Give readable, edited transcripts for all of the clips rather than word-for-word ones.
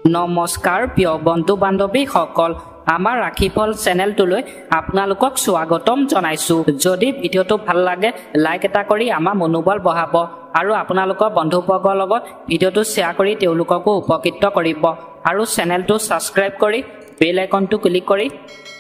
নমস্কাৰ প্ৰিয় বন্ধু বান্ধৱীসকল, আমাৰ ৰাশিফল চেনেলটোলৈ আপোনালোকক স্বাগতম জনাইছোঁ। যদি ভিডিঅ'টো ভাল লাগে লাইক এটা কৰি আমাৰ মনোবল বঢ়াব আৰু আপোনালোকৰ বন্ধুবৰ্গৰ লগত ভিডিঅ'টো শ্বেয়াৰ কৰি তেওঁলোককো উপকৃত কৰিব আৰু চেনেলটো ছাবস্ক্ৰাইব কৰি বেল আইকনটো ক্লিক কৰি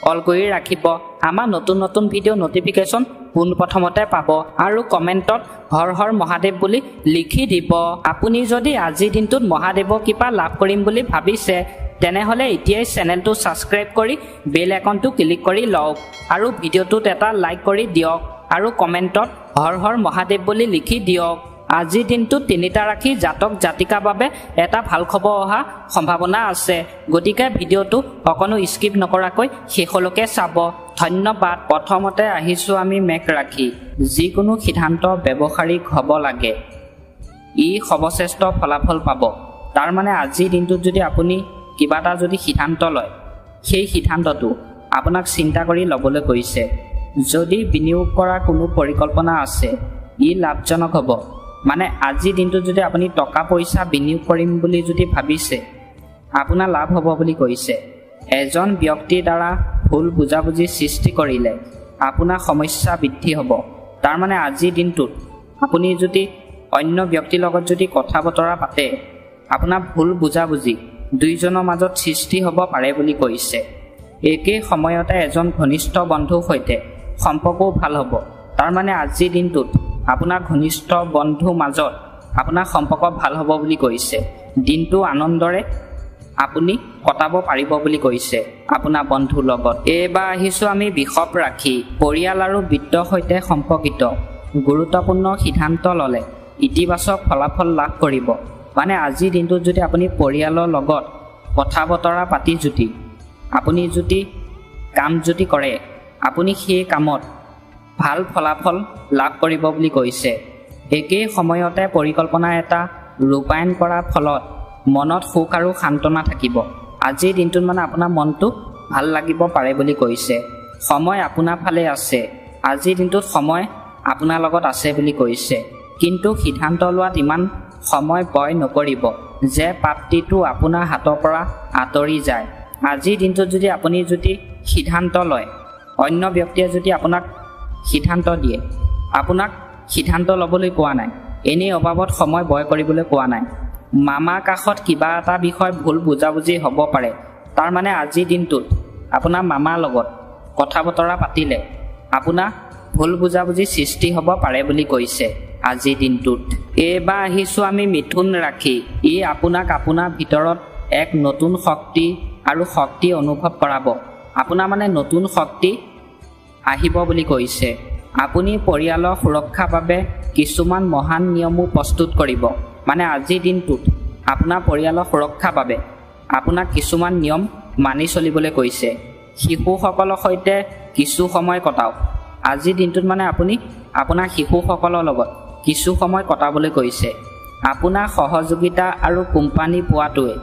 অল কৰি ৰাখিব। আমাৰ নতুন নতুন ভিডিঅ' ন'টিফিকেশ্যন পোনপ্ৰথমতে পাব আৰু কমেণ্টত হৰ হৰ মহাদেৱ বুলি লিখি দিব। আপুনি যদি আজিৰ দিনটোত মহাদেৱৰ কৃপা লাভ কৰিম বুলি ভাবিছে তেনেহ'লে এতিয়াই চেনেলটো ছাবস্ক্ৰাইব কৰি বেল আইকনটো ক্লিক কৰি লওক আৰু ভিডিঅ'টোত এটা লাইক কৰি দিয়ক আৰু কমেণ্টত হৰ হৰ মহাদেৱ বুলি লিখি দিয়ক। আজিৰ দিনটোত তিনিটা ৰাশি জাতক জাতিকাৰ বাবে এটা ভাল খবৰ অহা সম্ভাৱনা আছে, গতিকে ভিডিঅ'টো অকণো স্কিপ নকৰাকৈ শেষলৈকে চাব। ধন্যবাদ। প্ৰথমতে আহিছোঁ আমি মেঘ ৰাশি। যিকোনো সিদ্ধান্ত ব্যৱহাৰিক হ'ব লাগে, ই সৰ্বশ্ৰেষ্ঠ ফলাফল পাব। তাৰমানে আজিৰ দিনটোত যদি আপুনি কিবা এটা যদি সিদ্ধান্ত লয়, সেই সিদ্ধান্তটো আপোনাক চিন্তা কৰি ল'বলৈ কৈছে। যদি বিনিয়োগ কৰা কোনো পৰিকল্পনা আছে, ই লাভজনক হ'ব। মানে আজিৰ দিনটোত যদি আপুনি টকা পইচা বিনিয়োগ কৰিম বুলি যদি ভাবিছে, আপোনাৰ লাভ হ'ব বুলি কৈছে। এজন ব্যক্তিৰ দ্বাৰা ভুল বুজাবুজি সৃষ্টি কৰিলে আপোনাৰ সমস্যা বৃদ্ধি হ'ব। তাৰমানে আজিৰ দিনটোত আপুনি যদি অন্য ব্যক্তিৰ লগত যদি কথা বতৰা পাতে, আপোনাৰ ভুল বুজাবুজি দুইজনৰ মাজত সৃষ্টি হ'ব পাৰে বুলি কৈছে। একে সময়তে এজন ঘনিষ্ঠ বন্ধুৰ সৈতে সম্পৰ্কও ভাল হ'ব। তাৰমানে আজিৰ দিনটোত আপোনাৰ ঘনিষ্ঠ বন্ধুৰ মাজত আপোনাৰ সম্পৰ্ক ভাল হ'ব বুলি কৈছে। দিনটো আনন্দৰে আপুনি কটাব পাৰিব বুলি কৈছে আপোনাৰ বন্ধুৰ লগত। এইবাৰ আহিছোঁ আমি বৃষভ ৰাশি। পৰিয়াল আৰু বিত্তৰ সৈতে সম্পৰ্কিত গুৰুত্বপূৰ্ণ সিদ্ধান্ত ল'লে ইতিবাচক ফলাফল লাভ কৰিব। মানে আজিৰ দিনটোত যদি আপুনি পৰিয়ালৰ লগত কথা বতৰা পাতি যদি আপুনি যদি কাম যদি কৰে, আপুনি সেই কামত ভাল ফলাফল লাভ কৰিব বুলি কৈছে। একে সময়তে পৰিকল্পনা এটা ৰূপায়ণ কৰাৰ ফলত মনত সুখ আৰু সান্তনা থাকিব। আজিৰ দিনটোত মানে আপোনাৰ মনটো ভাল লাগিব পাৰে বুলি কৈছে। সময় আপোনাৰ ফালে আছে, আজিৰ দিনটোত সময় আপোনাৰ লগত আছে বুলি কৈছে। কিন্তু সিদ্ধান্ত লোৱাত ইমান সময় ব্যয় নকৰিব যে প্ৰাপ্তিটো আপোনাৰ হাতৰ পৰা আঁতৰি যায়। আজিৰ দিনটোত যদি আপুনি যদি সিদ্ধান্ত লয়, অন্য ব্যক্তিয়ে যদি আপোনাক সিদ্ধান্ত দিয়ে, আপোনাক সিদ্ধান্ত ল'বলৈ কোৱা নাই, এনেই অভাৱত সময় ব্যয় কৰিবলৈ কোৱা নাই। মামাৰ কাষত কিবা এটা বিষয় ভুল বুজাবুজি হ'ব পাৰে। তাৰমানে আজিৰ দিনটোত আপোনাৰ মামাৰ লগত কথা বতৰা পাতিলে আপোনাৰ ভুল বুজাবুজি সৃষ্টি হ'ব পাৰে বুলি কৈছে আজিৰ দিনটোত। এইবাৰ আহিছোঁ আমি মিথুন ৰাশি। ই আপোনাক আপোনাৰ ভিতৰত এক নতুন শক্তি আৰু শক্তি অনুভৱ কৰাব। আপোনাৰ মানে নতুন শক্তি আহিব বুলি কৈছে। আপুনি পৰিয়ালৰ সুৰক্ষাৰ বাবে কিছুমান মহান নিয়মো প্ৰস্তুত কৰিব। মানে আজিৰ দিনটোত আপোনাৰ পৰিয়ালৰ সুৰক্ষাৰ বাবে আপোনাক কিছুমান নিয়ম মানি চলিবলৈ কৈছে। শিশুসকলৰ সৈতে কিছু সময় কটাওক। আজিৰ দিনটোত মানে আপুনি আপোনাৰ শিশুসকলৰ লগত কিছু সময় কটাবলৈ কৈছে। আপোনাৰ সহযোগিতা আৰু কোম্পানী পোৱাটোৱে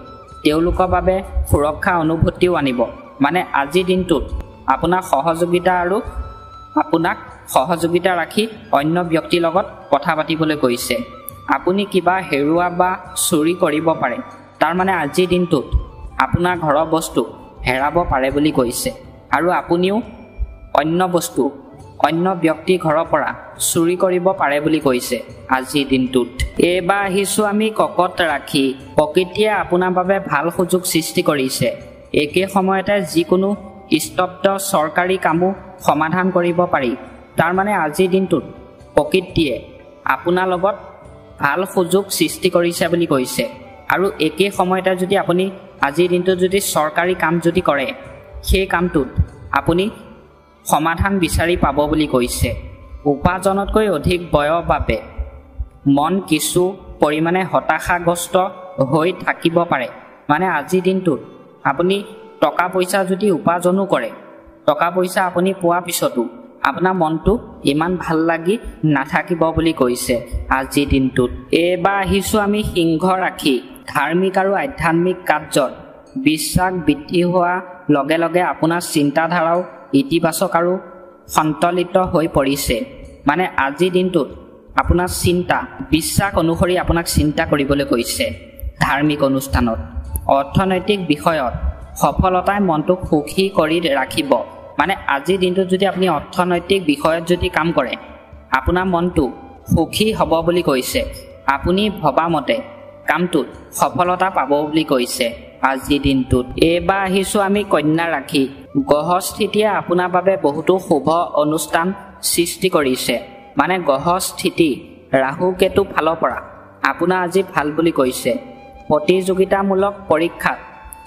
তেওঁলোকৰ বাবে সুৰক্ষা অনুভূতিও আনিব। মানে আজিৰ দিনটোত আপোনাৰ সহযোগিতা আৰু আপোনাক সহযোগিতা ৰাখি অন্য ব্যক্তিৰ লগত কথা পাতিবলৈ কৈছে। আপুনি কিবা হেৰুৱা বা চুৰি কৰিব পাৰে। তাৰমানে আজিৰ দিনটোত আপোনাৰ ঘৰৰ বস্তু হেৰাব পাৰে বুলি কৈছে। আৰু আপুনিও অন্য বস্তু অন্য ব্যক্তিৰ ঘৰৰ পৰা চুৰি কৰিব পাৰে বুলি কৈছে আজিৰ দিনটোত। এইবাৰ আহিছোঁ আমি কৰ্কট ৰাশি। প্ৰকৃতিয়ে আপোনাৰ বাবে ভাল সুযোগ সৃষ্টি কৰিছে। একে সময়তে যিকোনো স্তব্ধ চৰকাৰী কামো সমাধান কৰিব পাৰি। তাৰমানে আজিৰ দিনটোত প্ৰকৃতিয়ে আপোনাৰ লগত ভাল সুযোগ সৃষ্টি কৰিছে বুলি কৈছে। আৰু একে সময়তে যদি আপুনি আজিৰ দিনটোত যদি চৰকাৰী কাম যদি কৰে, সেই কামটোত আপুনি সমাধান বিচাৰি পাব বুলি কৈছে। উপাৰ্জনতকৈ অধিক ব্যয়ৰ বাবে মন কিছু পৰিমাণে হতাশাগ্ৰস্ত হৈ থাকিব পাৰে। মানে আজিৰ দিনটোত আপুনি টকা পইচা যদি উপাৰ্জনো কৰে, টকা পইচা আপুনি পোৱাৰ পিছতো আপোনাৰ মনটো ইমান ভাল লাগি নাথাকিব বুলি কৈছে আজিৰ দিনটোত। এইবাৰ আহিছোঁ আমি সিংহ ৰাশি। ধাৰ্মিক আৰু আধ্যাত্মিক কাৰ্যত বিশ্বাস বৃদ্ধি হোৱাৰ লগে লগে আপোনাৰ চিন্তাধাৰাও ইতিবাচক আৰু সন্তুলিত হৈ পৰিছে। মানে আজিৰ দিনটোত আপোনাৰ চিন্তা বিশ্বাস অনুসৰি আপোনাক চিন্তা কৰিবলৈ কৈছে ধাৰ্মিক অনুষ্ঠানত। অৰ্থনৈতিক বিষয়ত সফলতাই মনটোক সুখী কৰি ৰাখিব। মানে আজিৰ দিনটোত যদি আপুনি অৰ্থনৈতিক বিষয়ত যদি কাম কৰে, আপোনাৰ মনটো সুখী হ'ব বুলি কৈছে। আপুনি ভবামতে কামটোত সফলতা পাব বুলি কৈছে আজিৰ দিনটোত। এইবাৰ আহিছোঁ আমি কন্যা ৰাশি। গ্ৰহস্থিতিয়ে আপোনাৰ বাবে বহুতো শুভ অনুষ্ঠান সৃষ্টি কৰিছে। মানে গ্ৰহস্থিতি ৰাহু কেতু ফালৰ পৰা আপোনাৰ আজি ভাল বুলি কৈছে। প্ৰতিযোগিতামূলক পৰীক্ষাত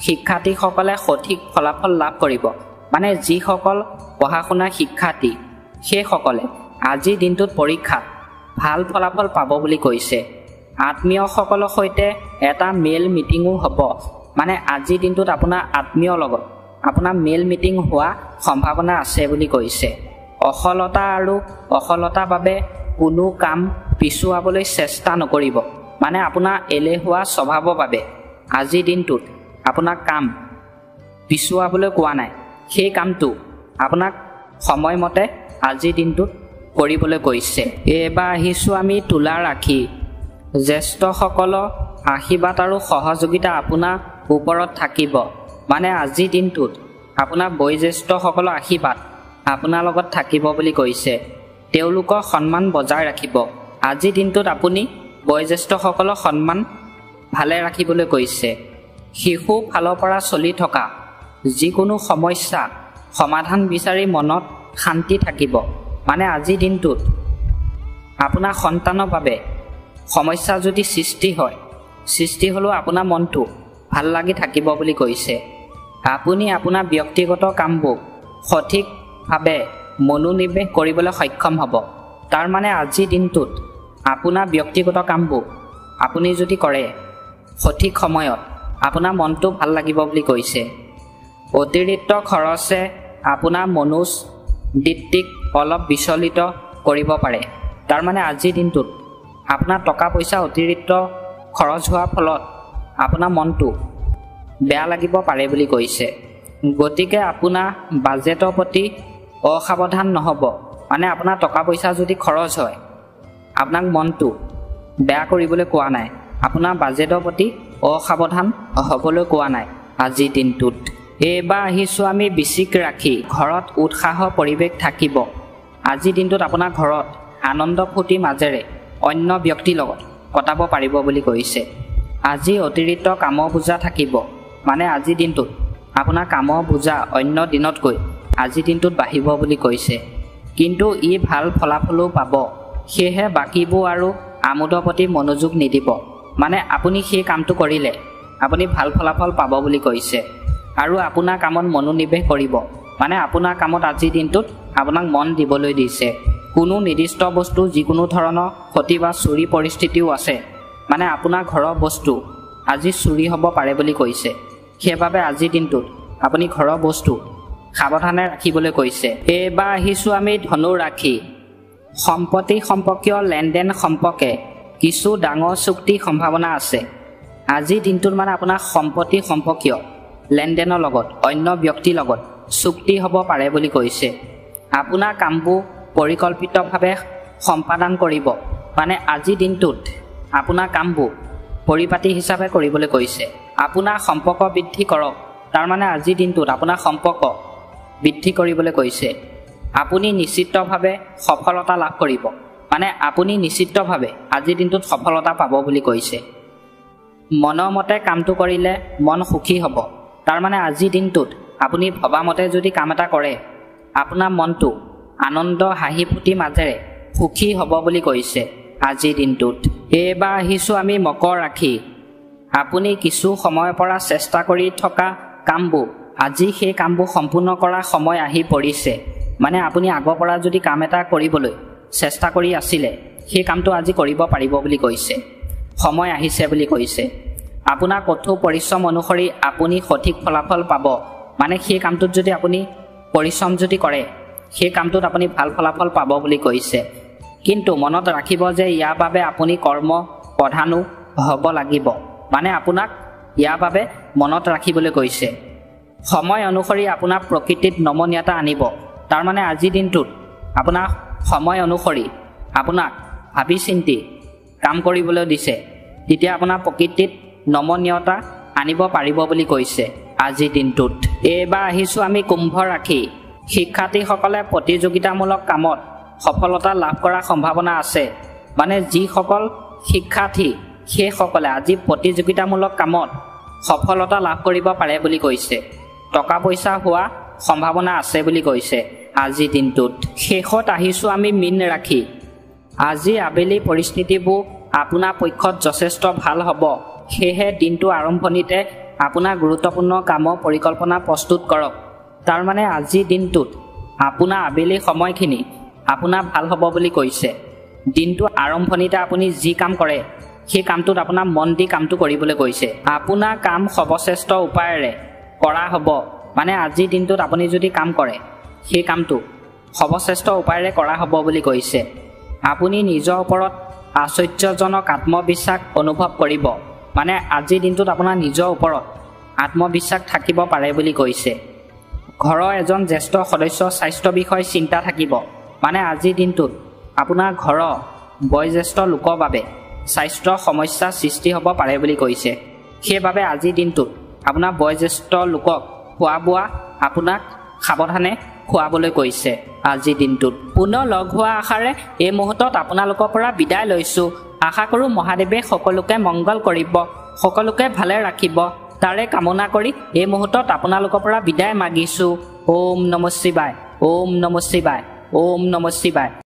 শিক্ষাৰ্থীসকলে সঠিক ফলাফল লাভ কৰিব। মানে যিসকল পঢ়া শুনা শিক্ষাৰ্থী, সেইসকলে আজিৰ দিনটোত পৰীক্ষাত ভাল ফলাফল পাব বুলি কৈছে। আত্মীয়সকলৰ সৈতে এটা মেইল মিটিঙো হ'ব। মানে আজিৰ দিনটোত আপোনাৰ আত্মীয়ৰ লগত আপোনাৰ মেইল মিটিং হোৱা সম্ভাৱনা আছে বুলি কৈছে। অসলতা আৰু অসলতাৰ বাবে কোনো কাম পিছুৱাবলৈ চেষ্টা নকৰিব। মানে আপোনাৰ এলেহুৱা স্বভাৱৰ বাবে আজিৰ দিনটোত আপোনাক কাম পিছুৱাবলৈ কোৱা নাই, সেই কামটো আপোনাক সময়মতে আজিৰ দিনটোত কৰিবলৈ কৈছে। এইবাৰ আহিছোঁ আমি তুলা ৰাশি। জ্যেষ্ঠসকলৰ আশীৰ্বাদ আৰু সহযোগিতা আপোনাৰ ওপৰত থাকিব। মানে আজিৰ দিনটোত আপোনাৰ বয়োজ্যেষ্ঠসকলৰ আশীৰ্বাদ আপোনাৰ লগত থাকিব বুলি কৈছে। তেওঁলোকৰ সন্মান বজাই ৰাখিব। আজিৰ দিনটোত আপুনি বয়োজ্যেষ্ঠসকলৰ সন্মান ভালে ৰাখিবলৈ কৈছে। শিশু ফালৰ পৰা চলি থকা যিকোনো সমস্যা সমাধান বিচাৰি মনত শান্তি থাকিব। মানে আজিৰ দিনটোত আপোনাৰ সন্তানৰ বাবে সমস্যা যদি সৃষ্টি হয়, সৃষ্টি হ'লেও আপোনাৰ মনটো ভাল লাগি থাকিব বুলি কৈছে। আপুনি আপোনাৰ ব্যক্তিগত কামবোৰ সঠিকভাৱে মনোনিৱেশ কৰিবলৈ সক্ষম হ'ব। তাৰমানে আজিৰ দিনটোত আপোনাৰ ব্যক্তিগত কামবোৰ আপুনি যদি কৰে সঠিক সময়ত, আপোনাৰ মনটো ভাল লাগিব বুলি কৈছে। অতিৰিক্ত খৰচে আপোনাৰ মনোবৃত্তিক অলপ বিচলিত কৰিব পাৰে। তাৰমানে আজিৰ দিনটোত আপোনাৰ টকা পইচা অতিৰিক্ত খৰচ হোৱাৰ ফলত আপোনাৰ মনটো বেয়া লাগিব পাৰে বুলি কৈছে। গতিকে আপোনাৰ বাজেটৰ প্ৰতি অসাৱধান নহ'ব। মানে আপোনাৰ টকা পইচা যদি খৰচ হয়, আপোনাক মনটো বেয়া কৰিবলৈ কোৱা নাই, আপোনাৰ বাজেটৰ প্ৰতি অসাৱধান হ'বলৈ কোৱা নাই আজিৰ দিনটোত। এইবাৰ আহিছোঁ আমি বৃশ্চিক ৰাশি। ঘৰত উৎসাহৰ পৰিৱেশ থাকিব। আজিৰ দিনটোত আপোনাৰ ঘৰত আনন্দ ফূৰ্তিৰ মাজেৰে অন্য ব্যক্তিৰ লগত কটাব পাৰিব বুলি কৈছে। আজি অতিৰিক্ত কামৰ বোজা থাকিব। মানে আজিৰ দিনটোত আপোনাৰ কামৰ বোজা অন্য দিনতকৈ আজিৰ দিনটোত বাঢ়িব বুলি কৈছে। কিন্তু ই ভাল ফলাফলো পাব। সেয়েহে বাকীবোৰ আৰু আমোদৰ প্ৰতি মনোযোগ নিদিব। মানে আপুনি সেই কামটো কৰিলে আপুনি ভাল ফলাফল পাব বুলি কৈছে। আৰু আপোনাৰ কামত মনোনিৱেশ কৰিব। মানে আপোনাৰ কামত আজিৰ দিনটোত আপোনাক মন দিবলৈ দিছে। কোনো নিৰ্দিষ্ট বস্তু যিকোনো ধৰণৰ ক্ষতি বা চুৰি পৰিস্থিতিও আছে। মানে আপোনাৰ ঘৰৰ বস্তু আজি চুৰি হ'ব পাৰে বুলি কৈছে। সেইবাবে আজিৰ দিনটোত আপুনি ঘৰৰ বস্তু সাৱধানে ৰাখিবলৈ কৈছে। এইবাৰ আহিছোঁ আমি ধনু ৰাশি। সম্পত্তি সম্পৰ্কীয় লেনদেন সম্পৰ্কে কিছু ডাঙৰ চুক্তিৰ সম্ভাৱনা আছে। আজিৰ দিনটোত মানে আপোনাৰ সম্পত্তি সম্পৰ্কীয় লেনদেনৰ লগত অন্য ব্যক্তিৰ লগত চুক্তি হ'ব পাৰে বুলি কৈছে। আপোনাৰ কামবোৰ পৰিকল্পিতভাৱে সম্পাদন কৰিব। মানে আজিৰ দিনটোত আপোনাৰ কামবোৰ পৰিপাটি হিচাপে কৰিবলৈ কৈছে। আপোনাৰ সম্পৰ্ক বৃদ্ধি কৰক। তাৰমানে আজিৰ দিনটোত আপোনাৰ সম্পৰ্ক বৃদ্ধি কৰিবলৈ কৈছে। আপুনি নিশ্চিতভাৱে সফলতা লাভ কৰিব। মানে আপুনি নিশ্চিতভাৱে আজিৰ দিনটোত সফলতা পাব বুলি কৈছে। মনৰ মতে কামটো কৰিলে মন সুখী হ'ব। তাৰমানে আজিৰ দিনটোত আপুনি ভবামতে যদি কাম এটা কৰে, আপোনাৰ মনটো আনন্দ হাঁহি ফূৰ্তিৰ মাজেৰে সুখী হ'ব বুলি কৈছে আজিৰ দিনটোত। এইবাৰ আহিছোঁ আমি মকৰ ৰাশি। আপুনি কিছু সময়ৰ পৰা চেষ্টা কৰি থকা কামবোৰ আজি সেই কামবোৰ সম্পূৰ্ণ কৰাৰ সময় আহি পৰিছে। মানে আপুনি আগৰ পৰা যদি কাম এটা কৰিবলৈ চেষ্টা কৰি আছিলে, সেই কামটো আজি কৰিব পাৰিব বুলি কৈছে। সময় আহিছে বুলি কৈছে। আপোনাৰ কঠোৰ পৰিশ্ৰম অনুসৰি আপুনি সঠিক ফলাফল পাব। মানে সেই কামটোত যদি আপুনি পৰিশ্ৰম যদি কৰে, সেই কামটোত আপুনি ভাল ফলাফল পাব বুলি কৈছে। কিন্তু মনত ৰাখিব যে ইয়াৰ বাবে আপুনি কৰ্ম প্ৰধানো হ'ব লাগিব। মানে আপোনাক ইয়াৰ বাবে মনত ৰাখিবলৈ কৈছে। সময় অনুসৰি আপোনাৰ প্ৰকৃতিত নমনীয়তা আনিব। তাৰমানে আজিৰ দিনটোত আপোনাৰ সময় অনুসৰি আপোনাক ভাবি চিন্তি কাম কৰিবলৈ দিছে, তেতিয়া আপোনাৰ প্ৰকৃতিত নমনীয়তা আনিব পাৰিব বুলি কৈছে আজিৰ দিনটোত। এইবাৰ আহিছোঁ আমি কুম্ভ ৰাশি। শিক্ষাৰ্থীসকলে প্ৰতিযোগিতামূলক কামত সফলতা লাভ কৰাৰ সম্ভাৱনা আছে। মানে যিসকল শিক্ষাৰ্থী সেইসকলে আজি প্ৰতিযোগিতামূলক কামত সফলতা লাভ কৰিব পাৰে বুলি কৈছে। টকা পইচা হোৱা সম্ভাৱনা আছে বুলি কৈছে আজিৰ দিনটোত। শেষত আহিছোঁ আমি মীন ৰাশি। আজি আবেলি পৰিস্থিতিবোৰ আপোনাৰ পক্ষত যথেষ্ট ভাল হ'ব। সেয়েহে দিনটো আৰম্ভণিতে আপোনাৰ গুৰুত্বপূৰ্ণ কামৰ পৰিকল্পনা প্ৰস্তুত কৰক। তাৰমানে আজিৰ দিনটোত আপোনাৰ আবেলি সময়খিনি আপোনাৰ ভাল হ'ব বুলি কৈছে। দিনটো আৰম্ভণিতে আপুনি যি কাম কৰে সেই কামটোত আপোনাৰ মন দি কামটো কৰিবলৈ কৈছে। আপোনাৰ কাম সৰ্বশ্ৰেষ্ঠ উপায়েৰে কৰা হ'ব। মানে আজিৰ দিনটোত আপুনি যদি কাম কৰে সেই কামটো সৰ্বশ্ৰেষ্ঠ উপায়েৰে কৰা হ'ব বুলি কৈছে। আপুনি নিজৰ ওপৰত আশ্চৰ্যজনক আত্মবিশ্বাস অনুভৱ কৰিব। মানে আজিৰ দিনটোত আপোনাৰ নিজৰ ওপৰত আত্মবিশ্বাস থাকিব পাৰে বুলি কৈছে। ঘৰৰ এজন জ্যেষ্ঠ সদস্যৰ স্বাস্থ্য বিষয়ে চিন্তা থাকিব। মানে আজিৰ দিনটোত আপোনাৰ ঘৰৰ বয়োজ্যেষ্ঠ লোকৰ বাবে স্বাস্থ্য সমস্যাৰ সৃষ্টি হ'ব পাৰে বুলি কৈছে। সেইবাবে আজিৰ দিনটোত আপোনাৰ বয়োজ্যেষ্ঠ লোকক খোৱা বোৱা আপোনাক সাৱধানে খুৱাবলৈ কৈছে আজিৰ দিনটোত। পুনৰ লগ হোৱা আশাৰে এই মুহূৰ্তত আপোনালোকৰ পৰা বিদায় লৈছোঁ। আশা কৰোঁ মহাদেৱে সকলোকে মংগল কৰিব, সকলোকে ভালে ৰাখিব, তাৰে কামনা কৰি এই মুহূৰ্তত আপোনালোকৰ পৰা বিদায় মাগিছোঁ। ওম নমঃ শিৱায়, ওম নমঃ শিৱায়, ওম নমঃ শিৱায়।